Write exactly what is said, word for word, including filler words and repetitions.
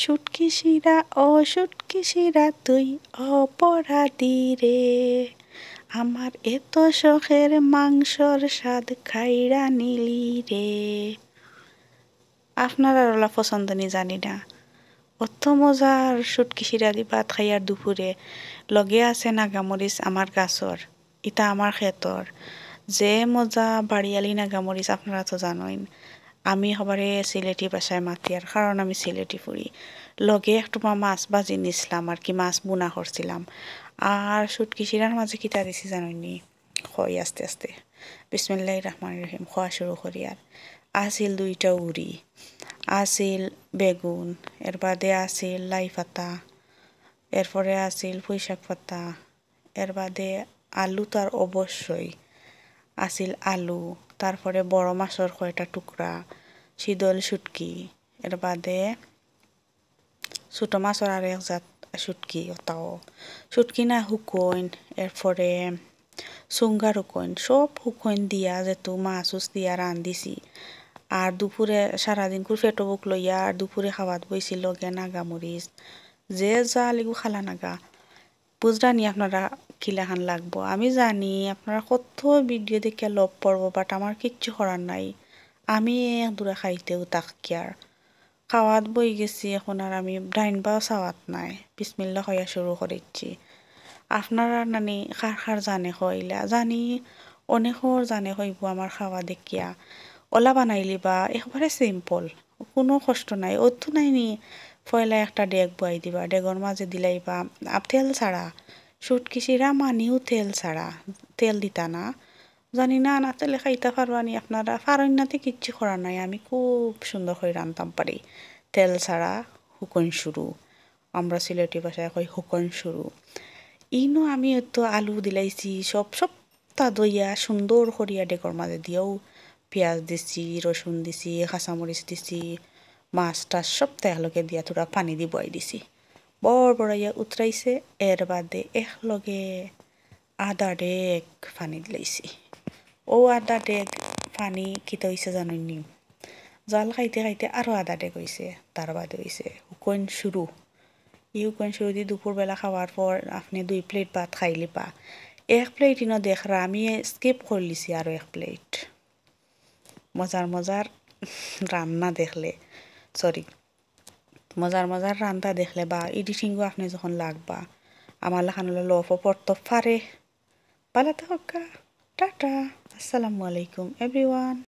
শুটকি শিরা, ও শুটকি শিরা, তুই অপরাধী রে। আমার এত শখের মাংসর স্বাদ খাইরা নিলি রে। আপনারার অলা পছন্দ নি জানি না। অত মজার শুটকি শিরা দি ভাত খাইয়ার দুপুরে, লগে আছে নাগামরিচ আমার গাছর, ইতা আমার খেতর। যে মজা বাড়িয়ালি নাগামরিচ আপনারা তো জানইন। আমি হবারে সিলেটি ভাষায় মাতিয়ার, কারণ আমি সিলেটি ফুড়ি। লগে একটুমা মাছ ভাজি নিছলাম আর কি, মাছ বুনা করছিলাম। আর শুটকি শিরার মাঝে কিতা দিছি জানইন নি? কই আস্তে আস্তে। বিসমিল্লাহির রহমানির রহিম, খোয়া শুরু করিয়ার। আছিল দুইটা উরি, আছিল বেগুন, এর বাদে আছিল লাই পাতা, এরপরে আছিল পুঁইশাক পাতা, এর বাদে আলু তো আর অবশ্যই আছিল আলু, তারপরে বড় মাছর কয়টা টুকরা, শীতল শুটকি, এর বাদে ছোট মাছর আর এক জাত শুটকি, ওটাও শুটকি না হুকইন, এরপরে সুঙ্গার হুকইন, সব হুকইন দিয়া যেহেতু মাছ উস দিয়া রান্ধিছি। আর দুপুরে সারাদিন কুর পেটো ভুক লইয়া আর দুপুরে খাওয়াত বইছি লগে নাগামরিচ, যে যা লিগু খালা নাগা। বুঝরা নি আপনারা কিলাখান লাগবো? আমি জানি আপনারা কত ভিডিও দেখিয়া লোভ পড়বো, but আমার কিচ্ছু করার নাই। আমি এক দুরা খাইতেউ থাকি আর। খাওয়াত বই গেছি, এখন আর আমি ডাইন বাও চাওয়াত নাই, বিসমিল্লা কইয়া শুরু করিচ্ছি। আপনারা নানি কার কার জানে কইলা, জানি অনেকর জানে কইবো আমার খাওয়া দেখিয়া। ওলা বানাইলিবা একবারে simple, কুনু কষ্ট নাই। অতু নাই নি, পয়লা একটা ডেগ বওয়াই দিবা, ডেগর মাঝে দিলাইবা আ, তেল ছাড়া। শুটকি শিরা মানেউ তেল ছাড়া, তেল দিতা না। জানি না, না তেলে খাইতা পারবা নি আপনারা, পারইন না তে কিচ্ছু করার নাই, আমি খুব সুন্দর করি রানতাম পারি তেল ছাড়া হুকইন শুরু। আমরা সিলেটি ভাষায় কই হুকইন শুরু। ইনো আমি অত আলু দিলাইছি, সব, সব তা ধইয়া সুন্দর করিয়া ডেগর মাঝে দিয়াউ পিয়াজ দিছি, রসুন দিছি, কাঁচামরিচ দিছি, মাছ টাছ সব তা একলগে দিয়া থুড়া পানি দি বওয়াই দিছি। বড় বড় ইয়া উতরাইছে, এর বাদে একলগে আধা ডেগ পানি দিলাইছি। ও আধা ডেগ পানি কিতা অইছে জানইন নি? জাল খাইতে খাইতে আরো আধা ডেগ অইছে, তার বাদে অইছে হুকইন শুরু। ই হুকইন শুরু দি দুপুরবেলা খাওয়ার পর আপনে দুই plate ভাত খাইলিবা। এক plate ইনো দেখরা, আমি skip করলিছি আরো এক plate। মজার মজার রান্না দেখলে, sorry, মজার মজার রান্না দেখলে বা editing ও আপনে যখন লাগবা, আমার লাখান অলা লোভ পড়তো পারে। ভালা থাকউক্কা, টাটা, আসসালামু আলাইকুম everyone।